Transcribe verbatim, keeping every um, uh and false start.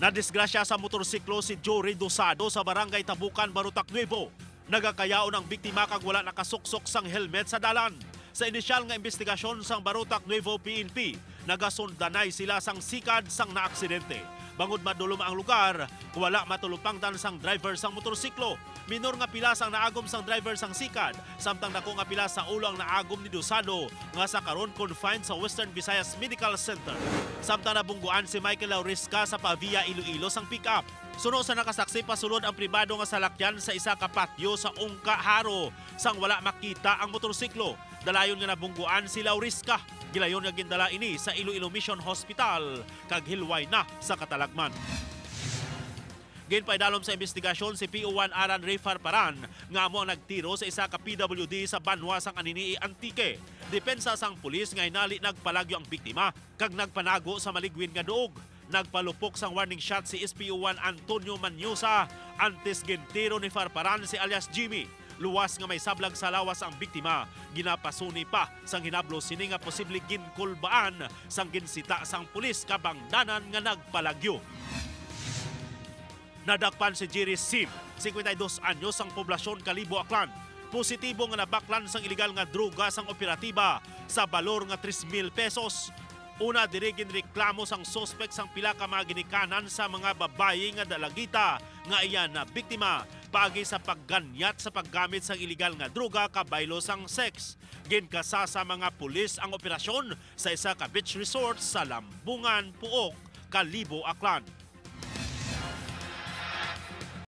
Nadisgrasya sa motorsiklo si Jory Dosado sa Barangay Tabukan, Barotac Nuevo. Nagakayaon ang biktima kag wala nakasuksok sang helmet sa dalan. Sa inisyal nga imbestigasyon sang Barotac Nuevo P N P, nagasundanay sila sang sikad sang naaksidente. Bangod madulom ang lugar, wala matulupangdan sang driver sang motorsiklo. Minor nga pilas ang naagom sang driver sang sikad, samtang dako nga pilas sa ulo ang naagom ni Dosado, nga sa karon confined sa Western Visayas Medical Center. Samtang nabungguan si Michael Laurisca sa Pavia, Iloilo sang pick-up. Suno sa nakasaksi, pasulod ang pribado nga salakyan sa isa ka patio sa Ungka, Jaro, sang wala makita ang motorsiklo. Dalayon nga nabungguan si Laurisca. Gilayon nga gindala ini sa Iloilo Mission Hospital kag hilway na sa katalagman. Ginpaidalom sa imbestigasyon si P O one Aran Ray Farparan, nga amo ang nagtiro sa isa ka P W D sa banwa sang Anini-y, Antique. Depensa sang pulis nga hinali nagpalagyo ang biktima kag nagpanago sa maligwid nga duog. Nagpalupok sang warning shot si S P O one Antonio Manyosa antes gintiro ni Farparan si alias Jimmy. Luwas nga may sablag sa lawas ang biktima, ginapasuni pa sang hinablo sini nga posible ginkulbaan sang ginsita sang pulis kabangdanan nga nagpalagyo. Nadakpan si Jerry Sim, cincuenta y dos anyos, sang poblasyon Kalibo, Aklan. Positibo nga nabaklan sang iligal nga droga sang operatiba sa balor nga tres mil pesos. Una diri, ginreklamo sang suspek sang pila ka mga ginikanan sa mga babayi nga dalagita nga iya na biktima paagi sa pagganyat sa paggamit sang iligal nga droga kabaylo sang sex. Ginkasasa mga pulis ang operasyon sa isa ka beach resort sa Lambungan, Puok, Kalibo, Aklan.